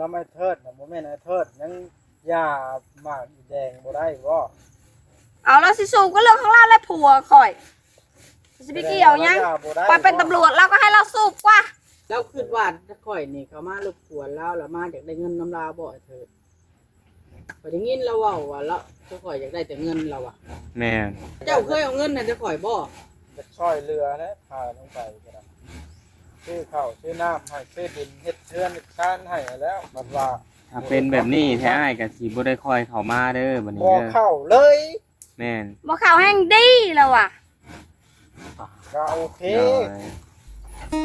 ນຳອ້າຍເທີດນະ ບໍ່ແມ່ນອ້າຍເທີດຍັງຢາໝາກອີແດງບໍ່ໄດ້ບໍ? ເອົາ ລາວຊິສູ້ກໍເລື່ອງຂອງລາວແຫຼະ ຜົວຂ້ອຍຊິໄປກ່ຽວຫຍັງ? ຂ້ອຍເປັນຕຳຫຼວດ ລາວກໍໃຫ້ລາວສູ້ກວ່າ. ລາວຄິດວ່າຂ້ອຍນີ້ເຂົ້າມາລົບກວນລາວ ລາວມາຢາກໄດ້ເງິນນຳລາວບໍອ້າຍເທີດ? ຂ້ອຍໄດ້ຍິນລາວເວົ້າວ່າລາວ ຄືຂ້ອຍຢາກໄດ້ແຕ່ເງິນລາວວ່າ. ແມ່ນ. ເຈົ້າເຄີຍເອົາເງິນໃຫ້ແຕ່ຂ້ອຍບໍ່? ຢາກຊ່ອຍເຫຼືອແຫຼະ ພາລົງໄປກໍໄດ້ ຊື້ເຂົ້າຊື້ນ້ຳໃຫ້ ຊື້ດິນເຮັດເຮືອນເຮັດຊານໃຫ້ແລ້ວ ບັດວ່າ ຖ້າເປັນແບບນີ້ແທ້ ອ້າຍກໍຊິບໍ່ໄດ້ຄ່ອຍເຂົ້າມາເດີ ບັດນີ້ເດີ ບໍ່ເຂົ້າເລີຍ. ແມ່ນ. ບໍ່ເຂົ້າແຮ່ງດີແລ້ວວ່າ. ກໍໂອເຄ. ໂດຍ.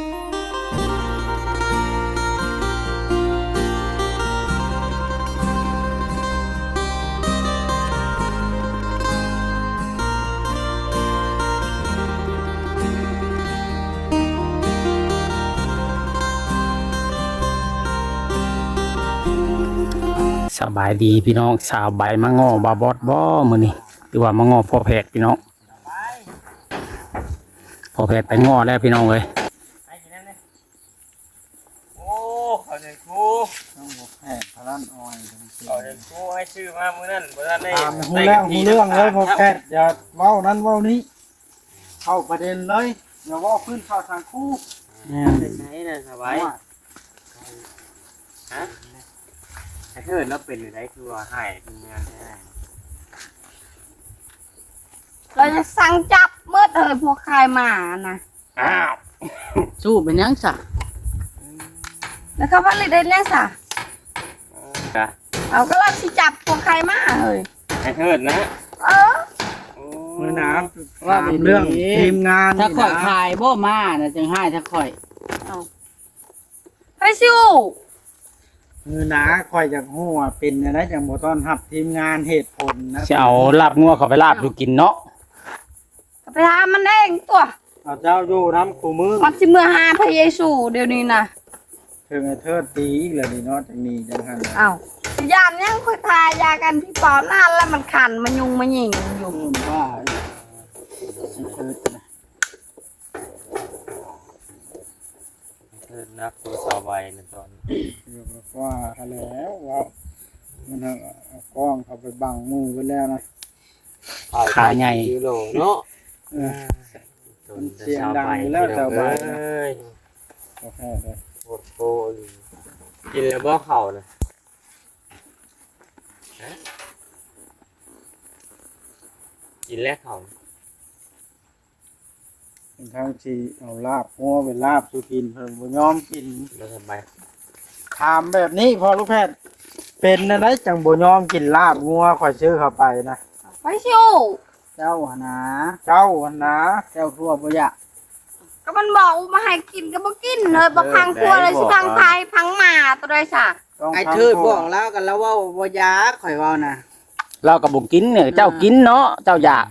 ສະບາຍດີພີ່ນ້ອງ, ສາວໃບມາງໍ່ບ່າວບອດບໍ່ມື້ນີ້ ຫຼືວ່າມາງໍ່ພໍ່ແພດພີ່ນ້ອງ? ພໍ່ແພດໄປງໍ່ແລ້ວພີ່ນ້ອງເອີຍ. ໂອ້ ເຂົ້າໃຈຄູ ຕ້ອງບໍ່ແພດພະລັນອອຍ ເຂົ້າໃຈຄູ ໃຫ້ຊື້ມາມື້ນັ້ນບໍ່ທັນໄດ້ ຖາມຮູ້ແລ້ວຮູ້ເລື່ອງເລີຍ ພໍ່ແພດ ຢ່າເວົ້ານັ້ນເວົ້ານີ້ ເຂົ້າປະເດັນເລີຍ ຢ່າເວົ້າພື້ນເຂົ້າທາງຄູ. ແມ່ນ. ໄປໃສນະສະບາຍ? ຮະ? ໄອ້ເທີດລາວເປັນຈັ່ງໃດ ຄືວ່າຮ້າຍ ຄືງານແທ້? ລາວຈະສັ່ງຈັບໝົດເຮີ້ຍ ພວກຂາຍໝານະ. ອ້າວ ສູ້ເປັນຫຍັງຊະ? ແລ້ວເຂົາຜະລິດເຮັດຫຍັງຊະ? ເອົາ ກໍລາວຊິຈັບພວກຂາຍໝາເຮີ້ຍ. ໄອ້ເທີດນະ? ເອີ. ໂອ້ ມື້ໜ້າ ວ່າເລື່ອງທີມງານ ຖ້າຂ້ອຍຂາຍບໍ່ມານະ ຈັ່ງຮ້າຍຖ້າຂ້ອຍ. ເອົາ ໃຜຊິຮູ້? ມື້ໜ້າຂ້ອຍຢາກຮູ້ວ່າເປັນຈັ່ງໃດ ຈັ່ງບໍ່ຕ້ອນຮັບທີມງານ ເຫດຜົນນະ. ຊິເອົາລາບງົວເຂົ້າໄປລາບຢູ່ກິນເນາະ. ກໍໄປຖາມມັນເອງຕົວະ. ເອົາ ເຈົ້າຢູ່ນຳຄູ່ມື້ ມັນຊິເມືອຫາພະເຢຊູດຽວນີ້ນະ. ເຖິງໄອ້ເທີດຕີອີກແລ້ວນີ້ເນາະ ຈັ່ງໜີຈັ່ງຫັ້ນ. ອ້າວ ຢ້ານຫຍັງ? ຂ້ອຍທາຢາກັນຜີປອບນັ້ນ ແລ້ວມັນຄັນມາຍຸງມາຍິງຢູ່. ເອີ ບ້າ ໄອ້ເທີດນະ. ເອີ ໜັກກວ່າສາວໃບນະຕອນ ວ່າຫັ້ນແຫຼະ ເວົ້າ ມັນເອົາກ້ອງເຂົ້າໄປບັງໝູ່ເບິດແລ້ວນະ ຂາໃຫຍ່ເນາະ. ເອີ ມັນສຽງດັງຢູ່ແລ້ວສາວໃບນະ. ໂອເຄເດີ ໂພດໂພ. ກິນແລ້ວບໍ່ເຂົ້ານະ? ຮະ? ກິນແລ້ວເຂົ້າ? ທັງທີ່ເອົາລາບງົວໄປລາບສູ່ກິນ ເພິ່ນບໍ່ຍອມກິນ. ບໍ່ສະບາຍ. ຖາມແບບນີ້ພໍ່ລູກແພດ ເປັນແນວໃດຈັ່ງບໍ່ຍອມກິນລາບງົວຂ້ອຍຊື້ເຂົ້າໄປນະ? ຂ້ອຍຊິຮູ້. ເຈົ້າຫັ້ນນາ. ເຈົ້າຫັ້ນນາ. ເຈົ້າຄືວ່າບໍ່ຢາກ? ກໍມັນບອກວ່າບໍ່ໃຫ້ກິນກໍບໍ່ກິນເລີຍ. ບໍ່ພັງຄົວເລີຍ ຊິພັງໃຜ ພັງໝາຕົວໃດຊະ? ໄອ້ເທີດບອກລາວກໍລາວເວົ້າບໍ່ຢາກ ຂ້ອຍເວົ້ານະ. ລາວກໍບໍ່ກິນ ເຈົ້າກິນເນາະ ເຈົ້າຢາກ.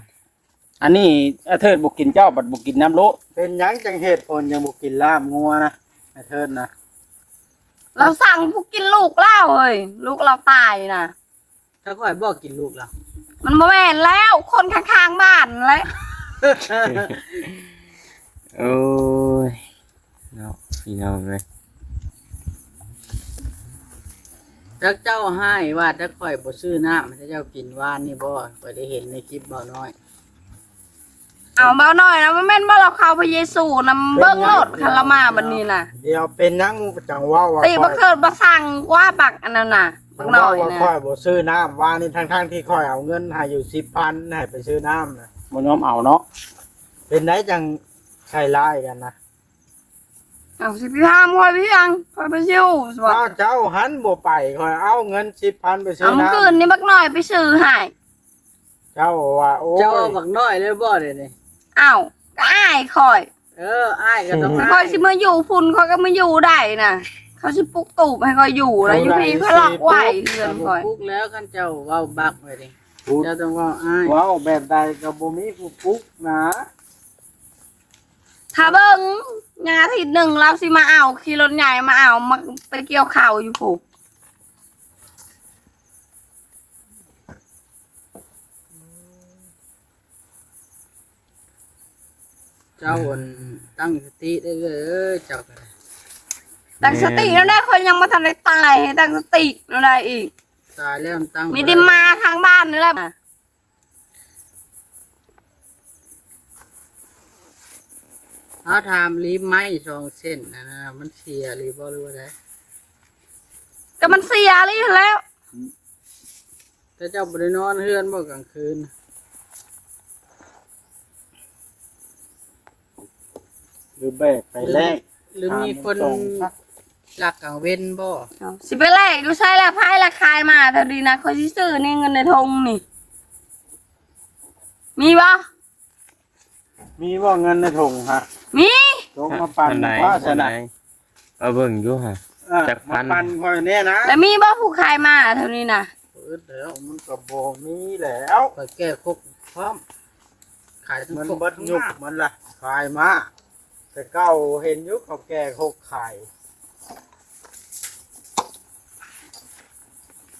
ອັນນີ້ອ້າຍເທີດບໍ່ກິນ ເຈົ້າບັດບໍ່ກິນນຳໂລດ. ເປັນຫຍັງຈັ່ງ ເຫດຜົນຫຍັງບໍ່ກິນລາບງົວນະ ອ້າຍເທີດນະ? ລາວສັ່ງຜູ້ກິນລູກລາວເຮີ້ຍ ລູກລາວຕາຍນະ. ຖ້າຂ້ອຍບໍ່ກິນລູກລາວ ມັນບໍ່ແມ່ນແລ້ວ ຄົນຂ້າງໆບ້ານແຫຼະ. ໂອ້ຍ ເນາະ ພີ່ນ້ອງເອີຍ. ຈັກເຈົ້າຮ້າຍວ່າແຕ່ຂ້ອຍບໍ່ຊື້ນ້ຳໃຫ້ເຈົ້າກິນວານນີ້ບໍ່? ຂ້ອຍໄດ້ເຫັນໃນຄລິບບ່າວນ້ອຍ. ເອົາ ບ່າວນ້ອຍນະ ບໍ່ແມ່ນບໍ່ລາວເຂົ້າພະເຢຊູນຳ ເບິ່ງໂລດ ຄັນລາວມາບັດນີ້ນະ. ດຽວເປັນຫຍັງຈັ່ງເວົ້າວ່າ ຕິບັກເທີດບໍ່ສັ່ງວ່າບັກອັນນັ້ນນະ ບັກນ້ອຍນະ. ເວົ້າວ່າຂ້ອຍບໍ່ຊື້ນ້ຳວານນີ້ ທັງໆທີ່ຂ້ອຍເອົາເງິນໃຫ້ຢູ່ສິບພັນ ໃຫ້ໄປຊື້ນ້ຳນະ ບໍ່ຍອມເອົາເນາະ. ເປັນໃດຈັ່ງໃສ່ຮ້າຍກັນນະ? ເອົາ ຊິໄປຖາມຂ້ອຍໄປຫຍັງ? ຂ້ອຍບໍ່ຊິຮູ້. ອ້າວ ເຈົ້າຫັ້ນບໍ່ໄປ ຂ້ອຍເອົາເງິນສິບພັນໄປຊື້ນ້ຳ. ເອົາ ມື້ຄືນນີ້ບັກນ້ອຍໄປຊື້ໃຫ້. ເຈົ້າວ່າ ໂອ້ຍ ເຈົ້າເອົາບັກນ້ອຍເລີຍບໍ່ດຽວນີ້? ອ້າວ ກໍອ້າຍຂ້ອຍ. ເອີ ອ້າຍກໍຕ້ອງ ຂ້ອຍຊິມາຢູ່ພຸ້ນ ຂ້ອຍກໍມາຢູ່ໄດ້ນະ. ເຂົາຊິປຸກຕູບໃຫ້ຂ້ອຍຢູ່ນະ. ຢູ່ພີ້ຂ້ອຍລັອກໄວ້ເຮືອນຂ້ອຍ. ປຸກແລ້ວ ຄັນເຈົ້າເວົ້າບັກໄວ້ນີ້ ເຈົ້າຕ້ອງເວົ້າອ້າຍ. ເວົ້າແບບໃດກໍບໍ່ມີຜູ້ປຸກນະ. ຖ້າເບິ່ງ ຍັງອາທິດໜຶ່ງລາວຊິມາເອົາ ຂີ່ລົດໃຫຍ່ມາເອົາ ມາໄປກ່ຽວເຂົ້າຢູ່ພຸ້ນ. ເຈົ້າ ອັນ ຕັ້ງສະຕິໄດ້ເອື້ອຍເອີຍ ເຈົ້າກໍໄດ້. ຕັ້ງສະຕິແນວໃດ ຂ້ອຍຍັງບໍ່ທັນໄດ້ຕາຍ ໃຫ້ຕັ້ງສະຕິແນວໃດອີກ. ຕາຍແລ້ວຕັ້ງ ມີແຕ່ມາທາງບ້ານນີ້ແຫຼະ. ເຮົາຖາມລີ້ໄມ້ສອງເສັ້ນນັ້ນນະ ມັນເສຍອີ່ຫຼີບໍ່ ຫຼືວ່າໃດ? ກໍມັນເສຍອີ່ຫຼີຫັ້ນແຫຼ້ວ. ແຕ່ເຈົ້າບໍ່ໄດ້ນອນເຮືອນບໍ່ກາງຄືນ? ຫຼືແບກໄປແລກ ຫຼືມີຄົນລັກກາງເວັນບໍ່? ເອົ້າ ຊິໄປແລກຢູ່ໃສລະ? ໃຜລະຂາຍມາແຖວນີ້ນະ? ຂ້ອຍຊິຊື້ນີ້ ເງິນໃນຖົງນີ້ ມີບໍ່? ມີບໍ່ເງິນໃນຖົງຫະ? ມີ. ຖົງມາປັ່ນ ອັນໃດ ພາຊະນະ ອັນໃດ? ເອົາເບິ່ງຢູ່ຫະ ເອີ ຈັກພັນ ມາປັ່ນຂ້ອຍແດ່ນະ. ແລ້ວມີບໍ່ຜູ້ຂາຍມາແຖວນີ້ນະ? ເອີ ແລ້ວມັນກໍບໍ່ມີແລ້ວ ຂ້ອຍແກ້ຄົກພ້ອມ ຂາຍທັງ ມັນ ຄົກ ເບິດຍຸກມັນລະ ຂາຍມາ. ແຕ່ເກົ່າເຫັນຢູ່ເຂົາແກ່ຫົກຂາຍ.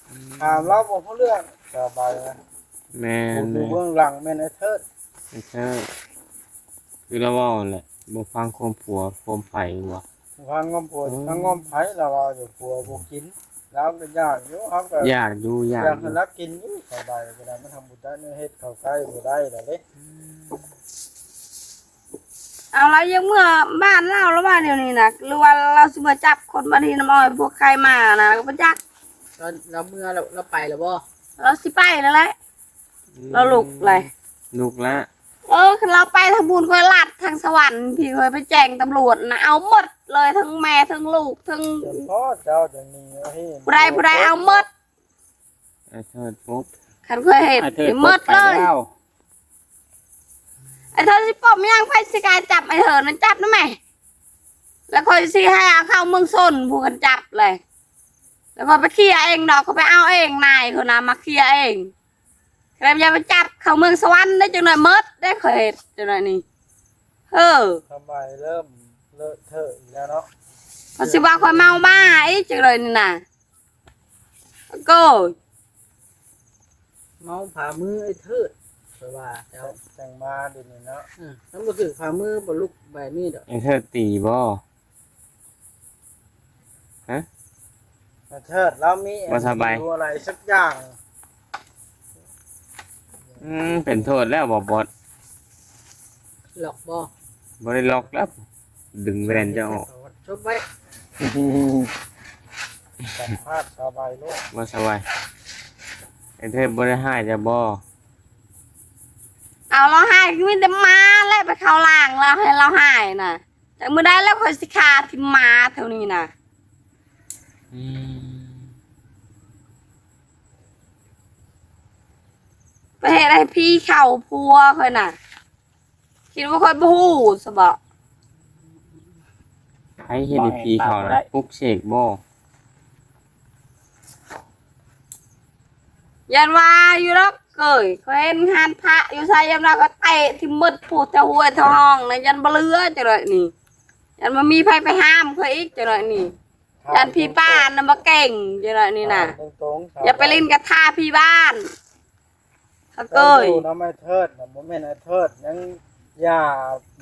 ອືມ ຖາມລາວບໍ່ຮູ້ເລື່ອງ ສະບາຍນະ. ແມ່ນ ຜູ້ຢູ່ເບື້ອງຫຼັງແມ່ນໄອ້ເທີດ. ໄອ້ເທີດ ຄືລາວເວົ້າຫັ້ນແຫຼະ ບໍ່ຟັງຄວາມຜົວຄວາມໃຜວ່າ ບໍ່ຟັງຄວາມຜົວ ອືມ ຟັງຄວາມໃຜ ລາວເວົ້າຢູ່ ຜົວບໍ່ກິນ. ລາວກໍຢາກຢູ່ ເຮົາກໍຢາກຢູ່ ຢາກ ຢາກໃຫ້ລາວກິນຢູ່. ສະບາຍກໍໄດ້ ມາທຳບຸນໄດ້ ເຮັດເຂົ້າໃຊ້ບໍ່ໄດ້ລະເດ້. ອືມ ເອົາ ລາວຢາກເມືອບ້ານລາວລະວ່າດຽວນີ້ນະ ຫຼືວ່າລາວຊິມາຈັບຄົນບ້ານທີ່ນ້ຳອ້ອຍ ພວກໃຄມານະ ກໍບໍ່ຈັກ. ລາວ ລາວເມືອແລ້ວ ລາວໄປແລ້ວບໍ່? ລາວຊິໄປແລ້ວແຫຼະ. ອືມ ລາວລຸກແລ້ວ ລຸກແລ້ວ. ເອີ ຄັນລາວໄປທາງພຸ້ນ ຂ້ອຍລັດທາງສະຫວັນ ທີ່ຂ້ອຍໄປແຈ້ງຕຳຫຼວດນະ ເອົາໝົດເລີຍ ທັງແມ່ ທັງລູກ ທັງ ເຈົ້າພໍ່ເຈົ້າຈັ່ງນີ້ ເອີ ຜູ້ໃດ ຜູ້ໃດເອົາໝົດ. ໄອ້ເທີດປົບ ຄັນຂ້ອຍເຮັດ ໄອ້ເທີດ ຊິໝົດເລີຍ. ໄອ້ເທີດຊິປົບຫຍັງ? ໃຜຊິກ້າຈັບໄອ້ເທີດນັ້ນ? ຈັບນຳແມ່ ແລ້ວຂ້ອຍຊິໃຫ້ເອົາເຂົ້າເມືອງຊົນ ຜູ້ຄັນຈັບແຫຼະ ແລ້ວຂ້ອຍໄປເຄຍເອງດອກ ຂ້ອຍໄປເອົາເອງ ນາຍຄົນນະມາເຄຍເອງ. ແລ້ວຢ່າໄປຈັບເຂົ້າເມືອງສະຫວັນເດ້ ຈັ່ງໜ້ອຍໝົດເດ້ ຂ້ອຍເຮັດຈັ່ງໜ້ອຍນີ້. ເອີ ທຳໄມເລີ່ມເລາະເທາະອີກແລ້ວເນາະ? ເຂົາຊິວ່າຂ້ອຍເມົາບ້າອີກຈັ່ງໜ້ອຍນີ້ນະ. ໂກຍ ເມົາຜາມືໄອ້ເທີດ ຂ້ອຍວ່າເຈົ້າ ແຕ່ງມາເດນີ້ເນາະ. ເອີ ມັນບໍ່ຖືກຜາມືບໍ່ລຸກແບບນີ້ດອກ. ໄອ້ເທີດຕີບໍ່? ຮະ? ໄອ້ເທີດລາວມີ ບໍ່ສະບາຍ ອັນ ອາໄລສັກຢ່າງ. ອືມ ເປັນໂທດແລ້ວບໍ່ບອດ? ລັອກບໍ່? ບໍ່ໄດ້ລັອກແລ້ວ ດຶງແວ່ນເຈົ້າອອກ. ຈົບໄວ້ ສຳພາດສະບາຍໂລດ. ບໍ່ສະບາຍ ໄອ້ເທີດບໍ່ໄດ້ຮ້າຍເຈົ້າບໍ່? ເອົາ ລາວຮ້າຍ ມີແຕ່ມາແຫຼະ ໄປເຂົ້າລ່າງລາວ ໃຫ້ລາວຮ້າຍນະ. ຈັກມື້ໃດແລ້ວຂ້ອຍຊິຂ້າຖິ້ມໝາແຖວນີ້ນະ. ອືມ ໄປເຮັດໃຫ້ຜີເຂົ້າຜົວຂ້ອຍນະ. ຄິດວ່າຂ້ອຍບໍ່ຮູ້ຊະບໍ? ໃຜເຮັດໃຫ້ຜີເຂົ້ານະ? ປຸກເສກບໍ? ຢ້ານວ່າຢູ່ດອກເອີຍ ຂ້ອຍເຫັນຮ້ານພະຢູ່ໃສ ຢ້ານວ່າຂ້ອຍເຕະຖິ້ມໝົດ ຜູ້ແຖວຫ້ວຍແຖວຮ່ອງນະ ຢ້ານບໍ່ເຫຼືອຈັ່ງໃດນີ້. ຢ້ານບໍ່ມີໃຜໄປຫ້າມຂ້ອຍອີກຈັ່ງໃດນີ້. ຢ້ານຜີປ່ານະ ບໍ່ເກັ່ງຈັ່ງໃດນີ້ນະ. ຢ່າໄປຫຼິ້ນກັບທ່າຜີບ້ານ. ເຂົາເຄີຍ ເຈົ້າຢູ່ນຳອ້າຍເທີດນະ ບໍ່ແມ່ນອ້າຍເທີດຍັງຢ່າ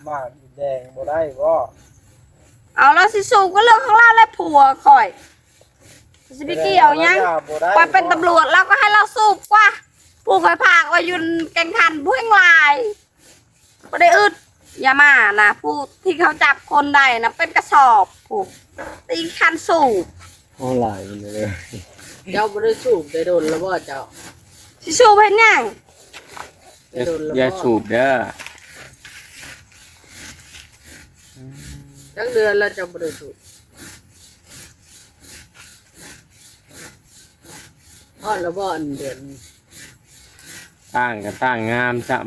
ໝາກອິນແດງບໍ່ໄດ້ບໍ? ເອົາ ລາວຊິສູບກໍເລື່ອງຂອງລາວແຫຼະ ຜົວຂ້ອຍຊິໄປກ່ຽວຫຍັງ? ຂ້ອຍເປັນຕຳຫຼວດ ລາວກໍໃຫ້ລາວສູບກວ່າ. ຜູ້ຂ້ອຍຝາກໄວ້ຢູ່ແກ່ງຂັນຜູ້ແຮ່ງຫຼາຍ. ບໍ່ໄດ້ອຶດ ຢ່າມານະ ຜູ້ທີ່ເຂົາຈັບຄົນໄດ້ນະ ເປັນກະສອບ ຜູ້ຕີຄັນສູບ. ໂອ້ ຫຼາຍເລີຍ. ເຈົ້າບໍ່ໄດ້ສູບໄດ້ດົນແລ້ວບໍ່ເຈົ້າ? ຊິສູບເຮັດຫຍັງ? ໄດ້ດົນແລ້ວບໍ່? ຢ່າ ຢ່າສູບເດີ. ຈັກເດືອນແລ້ວເຈົ້າບໍ່ໄດ້ສູບ? ຮອດແລ້ວບໍ່ອັນເດືອນນີ້? ຕ່າງກໍຕ່າງງາມຊ້ຳ.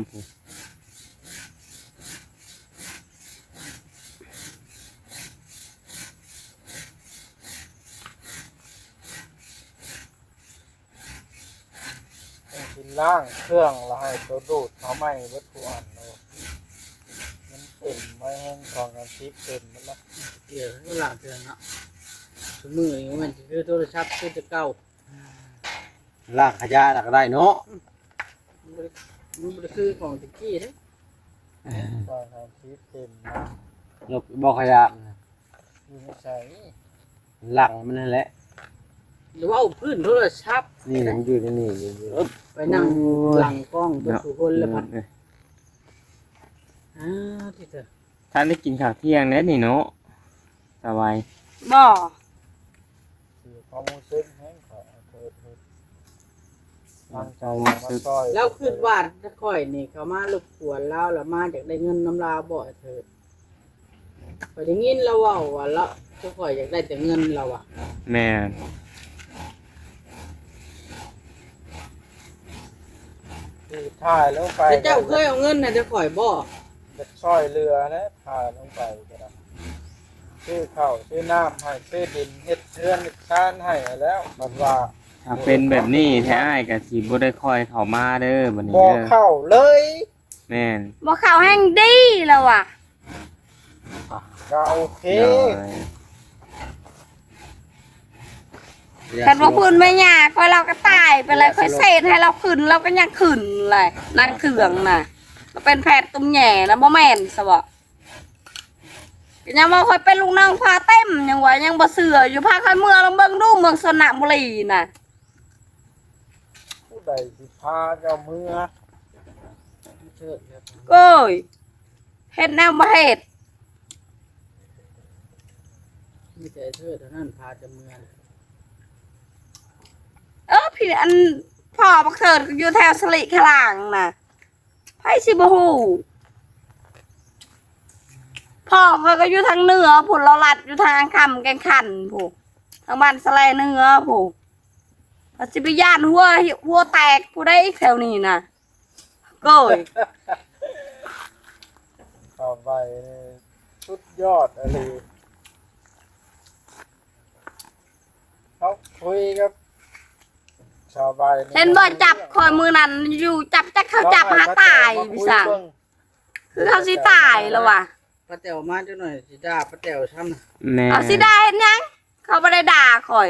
ຕ້ອງກິນລ້າງເຄື່ອງ ແລ້ວໃຫ້ໂຕດູດເອົາໃໝ່ເບິດທຸກອັນໂລດ. ມັນເຕັມໄວ້ແຮງ ສອງສາມສິບເຕັມໝົດລະ. ກ່ຽວລ້າງເຄື່ອງເນາະ ຊຸມື້ນີ້ບໍ່ແມ່ນຄືໂທລະສັບຄືແຕ່ເກົ່າ. ລ້າງຂະຍະລະກໍໄດ້ເນາະ. ມັນບໍ່ໄດ້ ມັນບໍ່ໄດ້ຄືຂອງແຕ່ກີ້ເດ້. ສອງສາມສິບເຕັມນະ. ຍົກບໍ່ຂະຍະນະ? ຢູ່ໃນໃສ? ຫຼັງມັນຫັ້ນແຫຼະ ເວົ້າພື້ນໂທລະສັບ ນີ້ມັນຢູ່ໃນນີ້ ນີ້ ໄປນັ່ງ ໂອ້ຍ ຫຼັງກ້ອງເບິດ ເນາະ ທຸກຄົນລະພັດ ເອີ ອ່າ ທີ່ເທີ ທ່ານໄດ້ກິນຂ້າວທ່ຽງແລ້ວນີ້ເນາະ ສະບາຍ ບໍ່ ຄືຄວາມຮູ້ສຶກແຮງ ຂ້ອຍເທີດ ຕັ້ງໃຈມາຊ່ອຍ ລາວຄິດວ່າຂ້ອຍນີ້ເຂົ້າມາລົບກວນລາວ ລາວມາຢາກໄດ້ເງິນນຳລາວບໍ່ ເທີດ? ຂ້ອຍໄດ້ຍິນລາວເວົ້າວ່າລາວ ຄືຂ້ອຍຢາກໄດ້ແຕ່ເງິນລາວວ່າ ແມ່ນ ຄືຖ່າຍລົງໄປ ແຕ່ເຈົ້າເຄີຍເອົາເງິນໃຫ້ແຕ່ຂ້ອຍບໍ່? ຢາກຊ່ອຍເຫຼືອແຫຼະ ຖ່າຍລົງໄປກໍໄດ້ ຊື້ເຂົ້າຊື້ນ້ຳໃຫ້ ຊື້ດິນເຮັດເຮືອນເຮັດຊານໃຫ້ແລ້ວ ບັດວ່າ ຖ້າເປັນແບບນີ້ແທ້ ອ້າຍກໍຊິບໍ່ໄດ້ຄ່ອຍເຂົ້າມາເດີ ບັດນີ້ ບໍ່ ເດີ ເຂົ້າເລີຍ ແມ່ນ ບໍ່ເຂົ້າແຮ່ງດີແລ້ວວ່າ ກໍໂອເຄ ໂດຍ ຄັນວ່າພື້ນແມ່ຍ່າຂ້ອຍລາວກໍຕາຍໄປແລ້ວ ຂ້ອຍເສດໃຫ້ລາວຂຶ້ນ ລາວກໍຍັງຂຶ້ນແຫຼະ ນັ່ງເຄື່ອງນະ ລາວເປັນແພດຕຸ່ມແຍ່ນະ ບໍ່ແມ່ນຊະບໍ? ກໍຍັງວ່າຂ້ອຍເປັນລູກນ້ອງພາເຕັມ ຍັງວ່າຍັງບໍ່ເຊື່ອຢູ່ ພາຂ້ອຍເມືອລອງເບິ່ງດູ ເມືອງຊົນນະບູລີນະ ຜູ້ໃດຊິພາເຈົ້າເມືອ? ໂອ້ຍ ເຮັດແນວບໍ່ເຮັດ ມີແຕ່ເທີດເທົ່ານັ້ນພາຈະເມືອ ເອີ ພີ່ ອັນ ພໍ່ບັກເທີດຢູ່ແຖວສະລິຂະລາງນະ ໃຜຊິບໍ່ຮູ້? ພໍ່ຂ້ອຍກໍຢູ່ທາງເໜືອພຸ້ນ ລາວລັດຢູ່ທາງຄຳແກ່ງຂັນພຸ້ນ ທາງບ້ານສະແລເໜືອພຸ້ນ ກໍຊິໄປຢ້ານຫົວ ຫົວແຕກຜູ້ໃດແຖວນີ້ນະ ໂກຍ ເຂົ້າໄປນີ້ສຸດຍອດອີ່ຫຼີ ເຮົາຄຸຍກັບ ສາວໃບນີ້ ເຫັນບໍ່ ຈັບຂ້ອຍມື້ນັ້ນຢູ່ ຈັບຈັກເຂົາຈັບຫາຕາຍ ພີ່ຊ່າງ ຄືເຂົາຊິຕາຍແລ້ວວ່າ ປ້າແຕ໋ວມາຈັກໜ້ອຍຊິດ່າປ້າແຕ໋ວຊ້ຳນະ ແມ່ນ ເອົາ ຊິດ່າເຮັດຫຍັງ? ເຂົາບໍ່ໄດ້ດ່າຂ້ອຍ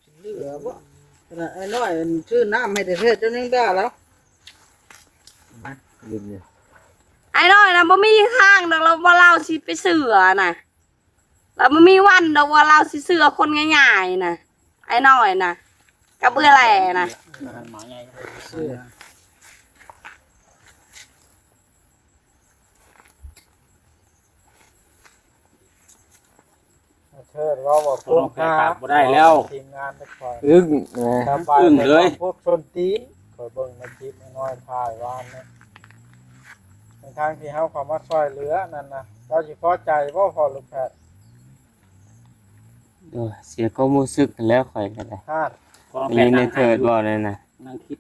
ຊິເຫຼືອບໍ່? ຂະໜາດອ້າຍນ້ອຍຊື້ນ້ຳໃຫ້ແທ້ໆ ເຈົ້າຍັງດ່າລາວ ອ້າຍນ້ອຍນະບໍ່ມີທາງດອກ ລາວວ່າລາວຊິໄປເຊື່ອນະ ລາວບໍ່ມີວັນດອກວ່າລາວຊິເຊື່ອຄົນງ່າຍໆນະ ອ້າຍນ້ອຍນະ ກັບເອື້ອຍແຫຼນະ ເທີດເວົ້າວ່າ ບໍ່ໄດ້ແລ້ວ ທີມງານນະຄອນ ອຶ້ງນະ ອຶ້ງເລີຍ ພວກຊົນຕີນ ຂ້ອຍເບິ່ງໃນຄລິບນ້ອຍໆ ຖ່າຍວານນີ້ ທັງໆທີ່ເຮົາເຂົ້າມາຊ່ອຍເຫຼືອນັ້ນນະ ເຈົ້າຊິພໍໃຈບໍ່ ພໍ່ລູກແພດ? ໂອ້ຍ ເສຍຄວາມຮູ້ສຶກຫັ້ນແຫຼ້ວຂ້ອຍກໍໄດ້ ຮາດ ໄດ້ຍິນໄອ້ເທີດເວົ້ານັ້ນນະ ນັ່ງຄິດ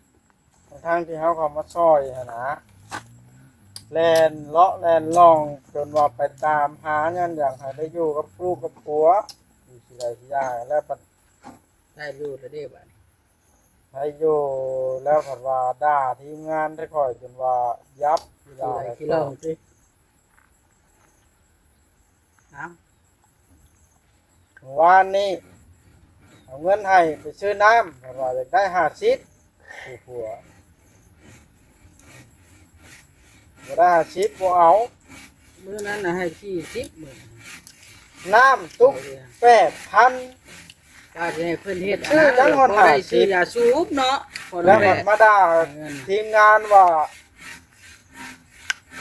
ທັງໆທີ່ເຮົາເຂົ້າມາຊ່ອຍຫັ້ນນະ ແລ່ນເລາະແລ່ນລ່ອງ ຈົນວ່າໄປຕາມຫາ ຍ້ອນຢາກໃຫ້ໄດ້ຢູ່ກັບລູກກັບຜົວ ຢູ່ຊິໄດ້ຊິຢາກ ແລ້ວບັດ ໄດ້ຢູ່ແລ້ວເດ້ບາດນີ້ ໄດ້ຢູ່ແລ້ວ ພັດວ່າດ່າທີມງານແທ້ຂ້ອຍຈົນວ່າຢັບ ຂີ້ຮ້ອງຕິ ເອົາ ວານນີ້ເອົາເງິນໃຫ້ໄປຊື້ນ້ຳ ເພິ່ນວ່າຢາກໄດ້ຫ້າສິບ ຜູ້ຜົວ ບໍ່ໄດ້ຫ້າສິບບໍ່ເອົາ ມື້ນັ້ນນະໃຫ້ສີ່ສິບ ມື້ ນ້ຳຕຸກແປດພັນ ວ່າຊິໃຫ້ເພິ່ນເຮັດ ຊື້ຫຍັງຮອດຫ້າສິບ ຊື້ຢາສູບເນາະ ແລ້ວມາດ່າທີມງານວ່າ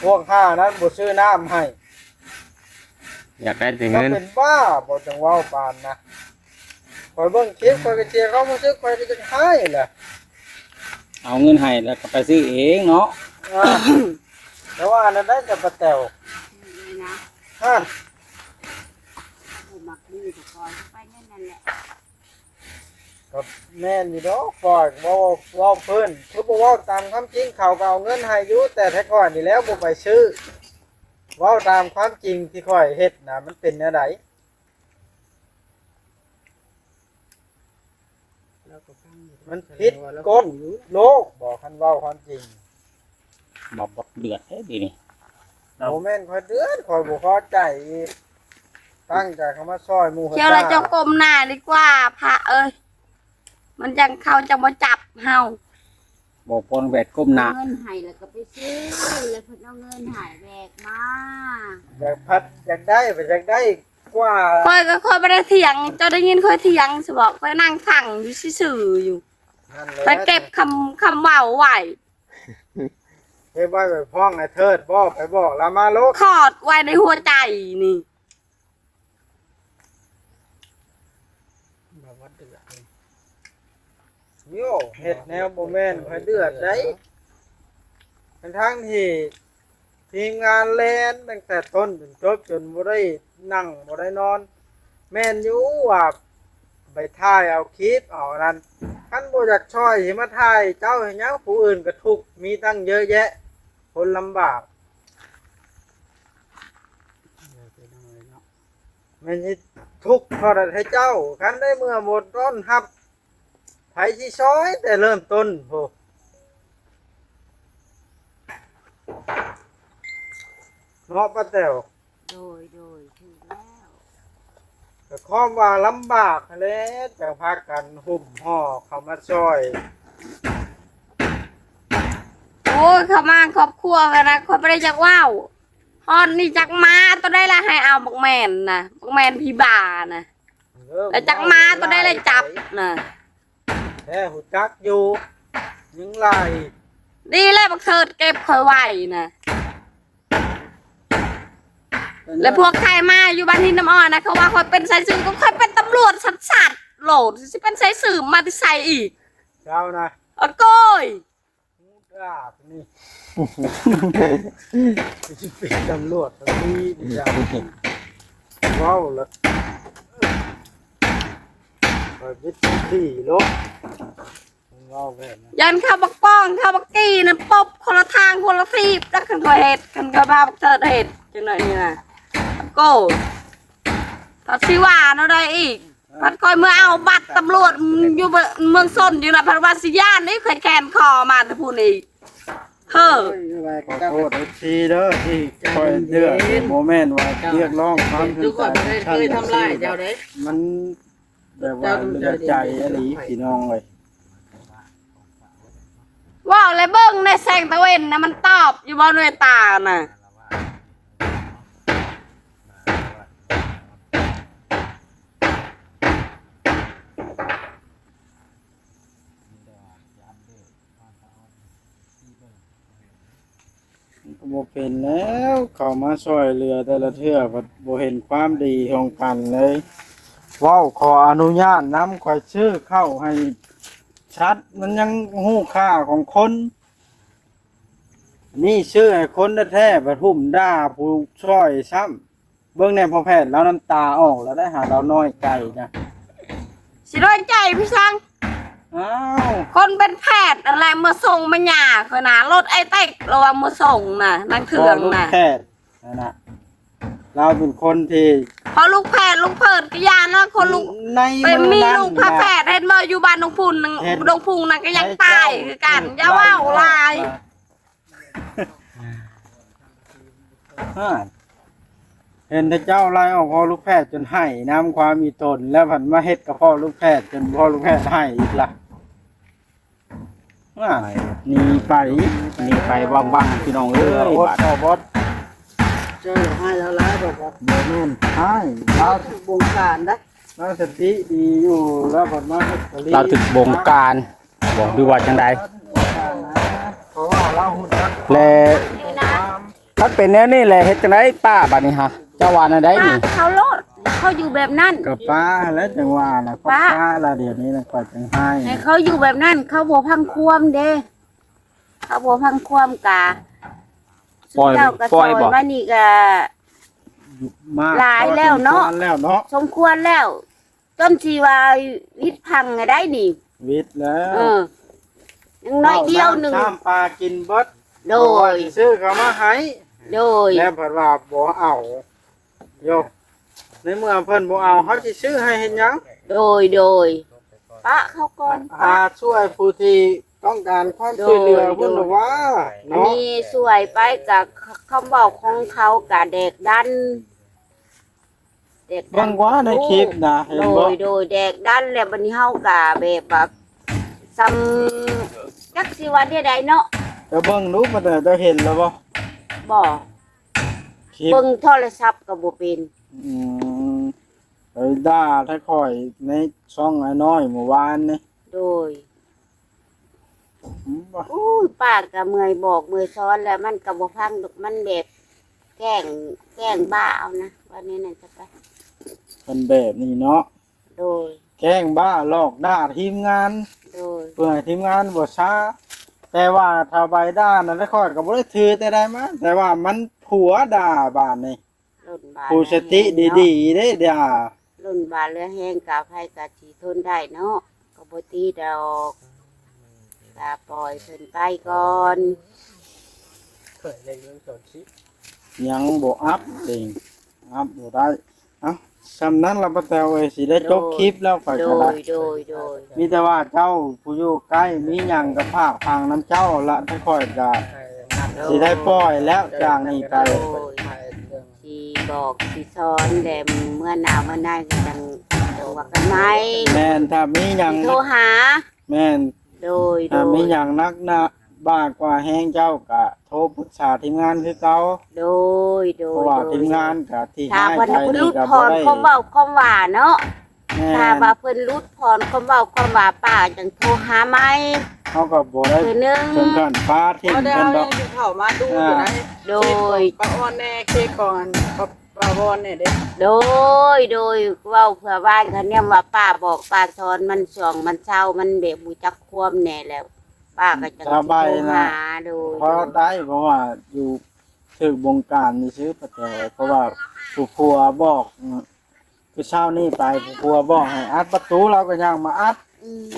ພວກຫ້ານັ້ນບໍ່ຊື້ນ້ຳໃຫ້ ຢາກໄດ້ແຕ່ເງິນ ເປັນບ້າບໍ່ ຈັ່ງເວົ້າປານນະ ຂ້ອຍເບິ່ງຄລິບ ຂ້ອຍກໍເສຍຄວາມຮູ້ສຶກ ຂ້ອຍກໍຢາກຮ້າຍແຫຼະ ເອົາເງິນໃຫ້ແລ້ວກໍໄປຊື້ເອງເນາະ ເອີ ແຕ່ວ່າອັນນັ້ນໄດ້ແຕ່ປ້າແຕ๋ວ ນີ້ນະ ຮະ ບໍ່ມັກດີກໍປ່ອຍໄປນັ້ນແຫຼະ ກໍແມ່ນຢູ່ດອກ ຂ້ອຍເວົ້າ ເວົ້າເພິ່ນ ຄືບໍ່ເວົ້າຕາມຄວາມຈິງ ເຂົາກໍເອົາເງິນໃຫ້ຢູ່ ແຕ່ແທ້ຂ້ອຍນີ້ແຫຼ້ວບໍ່ໄປຊື້ ເວົ້າຕາມຄວາມຈິງທີ່ຂ້ອຍເຮັດນະ ມັນເປັນແນວໃດ? ມັນຜິດກົດໂລກບໍ ຄັນເວົ້າຄວາມຈິງ? ບໍ່ ບໍ່ເດືອດເດ້ດຽວນີ້ ບໍ່ແມ່ນຂ້ອຍເດືອດ ຂ້ອຍບໍ່ພໍໃຈອີກ ຕັ້ງໃຈເຂົ້າມາຊ່ອຍໝູ່ ຂຽວລະເຈົ້າກົ້ມໜ້າດີກວ່າ ພະເອີຍ ມັນຈັ່ງ ເຂົາຈັ່ງບໍ່ຈັບເຮົາ ບໍ່ປ້ອນແວດກົ້ມໜ້າ ເອົາເງິນໃຫ້ແລ້ວກໍໄປຊື້ ແລ້ວເພິ່ນເອົາເງິນໃຫ້ແບກມາ ຢາກພັດ ຢາກໄດ້ ຢາກໄດ້ ວ່າ ຂ້ອຍກໍ ຂ້ອຍບໍ່ໄດ້ຖຽງ ເຈົ້າໄດ້ຍິນຂ້ອຍຖຽງຊະບໍ? ຂ້ອຍນັ່ງຟັງຢູ່ຊື່ໆຢູ່. ນັ້ນແຫຼະ ຂ້ອຍເກັບຄຳ ຄຳເວົ້າໄວ້. ເກັບໄວ້ໄປຟ້ອງໄອ້ເທີດບໍ? ໄປບອກລາວມາໂລດ. ຂອດໄວ້ໃນຫົວໃຈນີ້. ແບບວ່າເດືອດນີ້ ໂຍ ເຮັດແນວບໍ່ແມ່ນ ຂ້ອຍເດືອດໃດ໋ ທັງໆທີ່ທີມງານແລ່ນຕັ້ງແຕ່ຕົ້ນຈົນຈົບ ຈົນບໍ່ໄດ້ນັ່ງບໍ່ໄດ້ນອນ. ແມ່ນຢູ່ວ່າໄປຖ່າຍເອົາຄລິບເອົາອັນນັ້ນ ຄັນບໍ່ຢາກຊ່ອຍຊິມາຖ່າຍເຈົ້າເຮັດຫຍັງ? ຜູ້ອື່ນກໍທຸກມີຕັ້ງເຍອະແຍະ ຄົນລຳບາກ. ແມ່ນຊິທຸກເທົ່າໃດໃຫ້ເຈົ້າ ຄັນໃນເມື່ອບໍ່ຕ້ອນຮັບ ໃຜຊິຊ່ອຍແຕ່ເລີ່ມຕົ້ນພຸ້ນ ເນາະປ້າແຕ໋ວ? ໂດຍ ໂດຍ ຖືກແລ້ວ. ກໍຄວາມວ່າລຳບາກຫັ້ນແຫຼະ ຈັ່ງພາກັນຫຸ້ມຫໍ່ເຂົ້າມາຊ່ອຍ. ໂອ້ຍ ເຂົ້າມາຄອບຄົວກັນນະ ຂ້ອຍບໍ່ໄດ້ຢາກເວົ້າ. ຮອດນີ້ຈັກໝາຕົວໃດລະໃຫ້ເອົາບັກແມ່ນນະ ບັກແມ່ນຜີບ້ານະ ເອີ ແລ້ວຈັກໝາຕົວໃດລະຈັບນະ. ແທ້ ຮູ້ຈັກຢູ່ ຍັງໄລ່. ດີແລ້ວ ບັກເທີດເກັບຂ້ອຍໄວ້ນະ. ແລ້ວພວກໄທມາຢູ່ບ້ານຫີນນ້ຳອ້ອຍນະ ເຂົາວ່າຂ້ອຍເປັນສາຍສືບ ກໍຂ້ອຍເປັນຕຳຫຼວດສັດໆໂລດ ຊິເປັນສາຍສືບມາແຕ່ໃສອີກ? ເຈົ້ານະ ອະໂກຍ ດາບນີ້ ຊິເປັນຕຳຫຼວດທັງທີນີ້ ເວົ້າລະ ຂ້ອຍວິດທີ່ໂລດ ເວົ້າແບບນັ້ນ. ຢ້ານເຂົາບັກປ້ອງ ເຂົາບັກກີ້ນັ້ນ ປົບຄົນລະທາງຄົນລະທີບ ຈັກຄັນຂ້ອຍເຮັດ ຄັນຂ້ອຍພາບັກເທີດເຮັດ ຈັ່ງໃດນີ້ນະ ໂກຍ ພັດຊິວ່າແນວໃດອີກ? ພັດຂ້ອຍເມືອເອົາບັດຕຳຫຼວດຢູ່ເມືອງຊົນຢູ່ນະ ພັດວ່າຊິຢ້ານອີກ ຂ້ອຍແຂນຄໍມາແຕ່ພຸ້ນອີກ. ເຮີ ຂໍໂທດເອັຟຊີເດີ ທີ່ຂ້ອຍເດືອດ ບໍ່ແມ່ນວ່າຮຽກຮ້ອງຄວາມສົນໃຈ ຄືຂ້ອຍບໍ່ໄດ້ເຄີຍທຳລາຍເຈົ້າເດ້ ມັນແບບວ່າເຫຼືອໃຈອີ່ຫຼີພີ່ນ້ອງເອີຍ. ເວົ້າແລ້ວເບິ່ງໃນແສງຕາເວັນນະ ມັນຕອບຢູ່ບໍ່ ໜ່ວຍຕານະ? ບໍ່ເປັນແລ້ວ ເຂົ້າມາຊ່ອຍເຫຼືອແຕ່ລະເທື່ອ ບັດບໍ່ເຫັນຄວາມດີຂອງກັນເລີຍ. ເວົ້າຂໍອະນຸຍາດນຳ ຂ້ອຍຊື້ເຂົ້າໃຫ້ສັດ ມັນຍັງຮູ້ຄ່າຂອງຄົນ. ນີ້ຊື້ໃຫ້ຄົນແທ້ໆ ບັດຫຸ້ມດ່າຜູ້ຊ່ອຍຊ້ຳ. ເບິ່ງແດ່ພໍ່ແພດ ລາວນ້ຳຕາອອກແລ້ວໄດ໋ ຫາລາວນ້ອຍໃຈນະ. ຊິນ້ອຍໃຈໄປສັງ? ອ້າວ ຄົນເປັນແພດນັ້ນແຫຼະ ເມືອສົ່ງມາຫຍ້າຂ້ອຍນະ ລົດໄອ້ເຕັກລາວວ່າເມືອສົ່ງນະ ນາງເທືອງນະ ພໍ່ລູກແພດນັ້ນນະ ລາວເປັນຄົນທີ່ ພໍ່ລູກແພດ ລູກເພີດກໍຢ່ານະ ຄົນລູກ ໃນ ເປັນມີລູກພາແພດ ເຫັນບໍ່ ຢູ່ບ້ານໜອງພຸ່ນ ເຫັນ ໜອງພຸ່ນນັ້ນກໍຍັງຕາຍຄືກັນ ຢ່າເວົ້າຫຼາຍ. ເຫັນແຕ່ເຈົ້າໄລ່ອອກພໍ່ລູກແພດຈົນໄຫ້ນຳຄວາມອີ່ຕົນ ແລ້ວພັດມາເຮັດກັບພໍ່ລູກແພດຈົນພໍ່ລູກແພດໄຫ້ອີກລະ. ໜີໄປ ໜີໄປວັ່ງໆ ພີ່ນ້ອງເອີຍ ບາດ ເຈີໃຫ້ແລ້ວຫຼາຍ ບໍ່ແມ່ນໃຫ້ ລາວຖືກບົງການໄດ໋. ລາວສະຕິດີຢູ່ ລາວພັດມາເຮັດກະລີ ລາວຖືກບົງການບໍ ຫຼືວ່າຈັ່ງໃດ? ເພາະວ່າລາວຮູ້ຈັກ ແລະ ຄັນເປັນແນວນີ້ແຫຼະ ເຮັດຈັ່ງໃດປ້າບາດນີ້ຫາ? ເຈົ້າວ່າແນວໃດນີ້? ປ້າເຂົາໂລດ ເຂົາຢູ່ແບບນັ້ນ ກໍປ້າແຫຼະ ຈັ່ງວ່ານະ ປ້າ ປ້າລະ ດຽວນີ້ນະ ຂ້ອຍຈັ່ງໃຫ້ ໃຫ້ເຂົາຢູ່ແບບນັ້ນ ເຂົາບໍ່ຟັງຄວາມເດ້ ເຂົາບໍ່ຟັງຄວາມກະ ປອຍ ເຈົ້າກໍ ປອຍ ຊ່ອຍ ບໍ່ ມານີ້ກໍ ມາ ຫຼາຍແລ້ວເນາະ ສົມຄວນແລ້ວເນາະ ສົມຄວນແລ້ວ ຈົນຊິວ່າວິດພັງໃຫ້ໄດ້ນີ້ ວິດແລ້ວ ເອີ ຍັງໜ້ອຍດຽວໜຶ່ງ ເອົານ້ຳຊາມປາກິນເບິດ ໂດຍ ເພາະວ່າຊິຊື້ເຂົ້າມາໃຫ້ ໂດຍ ແລ້ວພັດວ່າບໍ່ເອົາ ໂຍ ໃນເມື່ອເພິ່ນບໍ່ເອົາ ເຮົາຊິຊື້ໃຫ້ເຮັດຫຍັງ? ໂດຍ ໂດຍ ປະເຂົາກ່ອນ ຫາຊ່ວຍຜູ້ທີ່ຕ້ອງການຄວາມຊ່ວຍເຫຼືອ ໂດຍ ພຸ້ນ ໂດຍ ວ່າ ອັນນີ້ ເນາະ ຊ່ວຍໄປກະຄຳເວົ້າຂອງເຂົາກະແດກດັນ ແດກດັນ ເບິ່ງວ່າໃນຄລິບນະ ເຫັນບໍ່? ໂດຍ ໂດຍ ແດກດັນ ແລ້ວບັດນີ້ເຮົາກະແບບວ່າສ່ຳ ຈັກຊິວ່າແນວໃດເນາະ ເຈົ້າເບິ່ງດູ ປາແຕວ ເຈົ້າເຫັນແລ້ວບໍ່? ບໍ່ ຄລິບ ເບິ່ງໂທລະສັບກໍບໍ່ເປັນ ອືມ ໄປດ່າແທ້ຂ້ອຍໃນຊ່ອງອ້າຍນ້ອຍມື້ວານນີ້. ໂດຍ. ອືມ ໂອ້ຍ ປ້າກໍເມື່ອຍບອກເມື່ອຍສອນແລ້ວ ມັນກໍບໍ່ຟັງດອກ ມັນແບບແກ້ງ ແກ້ງບ້າເອົານະ ວ່າແນວນັ້ນຊະໄປ. ເພິ່ນແບບນີ້ເນາະ. ໂດຍ. ແກ້ງບ້າຫຼອກດ່າທີມງານ. ໂດຍ. ເພື່ອໃຫ້ທີມງານບໍ່ຊ້າ ແຕ່ວ່າຖ້າໄປດ່ານັ້ນ ຂ້ອຍກໍບໍ່ໄດ້ຖືແຕ່ໃດມາ ແຕ່ວ່າມັນຜົວດ່າບາດນີ້. ລົ້ນບາ ຜູ້ສະຕິດີໆເດ້ດ່າ. ລົ້ນບາເຫຼືອແຮງ ກະໃຜກະຊິທົນໄດ້ເນາະ ກໍບໍ່ຕິດອກ ກະປ່ອຍເພິ່ນໄປກ່ອນ. ເຄີຍເລີຍເລື່ອງສອນຊິ ຍັງບໍ່ອັບເອງ ອັບບໍ່ໄດ້. ເອົ້າ ສ່ຳນັ້ນລະ ປ້າແຕວເອີຍ ຊິໄດ້ຈົບຄລິບແລ້ວ ຂ້ອຍກໍໄດ້. ໂດຍ ໂດຍ ໂດຍ. ມີແຕ່ວ່າເຈົ້າຜູ້ຢູ່ໃກ້ ມີຫຍັງກໍຝາກຝັງນຳເຈົ້າລະ ແຕ່ຂ້ອຍກໍຊິໄດ້ປ່ອຍແລ້ວຈາກນີ້ໄປ. ໂດຍ. ຊິບອກຊິສອນແດ່ ເມື່ອໜ້າເມື່ອໃນກໍຈັ່ງ ຈັ່ງວ່າກັນໃໝ່. ແມ່ນ ຖ້າມີຫຍັງ ຊິໂທຫາ. ແມ່ນ. ໂດຍ ຖ້າມີຫຍັງໜັກໜາບາກກວ່າແຮງເຈົ້າກໍໂທປຶກສາທີມງານຄືເກົ່າ. ໂດຍ ໂດຍ ເພາະວ່າ ໂດຍ ທີມງານກໍທີ່ ຖ້າເພິ່ນ ໃຫ້ໄປ ຫຼຸດຜ່ອນຄວາມເວົ້າຄວາມວ່າເນາະ. ແມ່ນ. ຖ້າວ່າເພິ່ນຫຼຸດຜ່ອນຄວາມເວົ້າຄວາມວ່າ ປ້າຈັ່ງໂທຫາໃໝ່. ເຮົາກໍບໍ່ໄດ້ເຖິງຂັ້ນປາຖິ້ມເພິ່ນດອກ. ເຂົ້າມາດູຢູ່ໃດ. ໂດຍ. ປ້າອອນແດ່ ເຄກອນ ປ້າວອນແດ່ເດ້. ໂດຍ ໂດຍ. ເວົ້າເພື່ອວ່າ ຄັນແນມວ່າປ້າບອກປ້າສອນ ມັນຊ່ວງມັນເຊົາ ມັນແບບຮູ້ຈັກຄວາມແດ່ແລ້ວ ປ້າກໍຈັ່ງຊິໂທຫາ. ໂດຍ ພໍໄດ້ ເພາະວ່າຢູ່ຖືກບົງການຊື່ໆ ປະແຕ ເພາະວ່າຜູ້ຜົວບອກ ຄືເຊົ້ານີ້ໄປ ຜູ້ຜົວບອກໃຫ້ອັດປະຕູ ລາວກໍຍ່າງມາອັດ. ອືມ.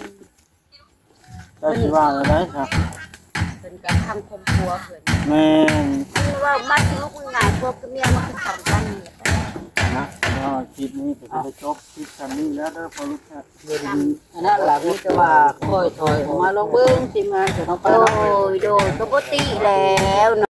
ເຈົ້າຊິວ່າແນວໃດຊະ? ເພິ່ນກໍທັງຄອບຄົວເພິ່ນ. ແມ່ນ. ຄືເວົ້າມາຄືງ່າຍ ຜົວກັບເມຍມັນຄືສຳຄັນນີ້ແຫຼະນະ. ເນາະ ຄລິບນີ້ກໍຊິໄດ້ຈົບຄລິບສ່ຳນີ້ແລ້ວເດີ ພໍ່ລູກ. ອັນນັ້ນລະ ມີແຕ່ວ່າຄ່ອຍຖອຍອອກມາລອງເບິ່ງທີມງານຂອງເຮົາໄປເນາະ. ໂດຍ ໂດຍ ກໍບໍ່ຕິແລ້ວເນາະ.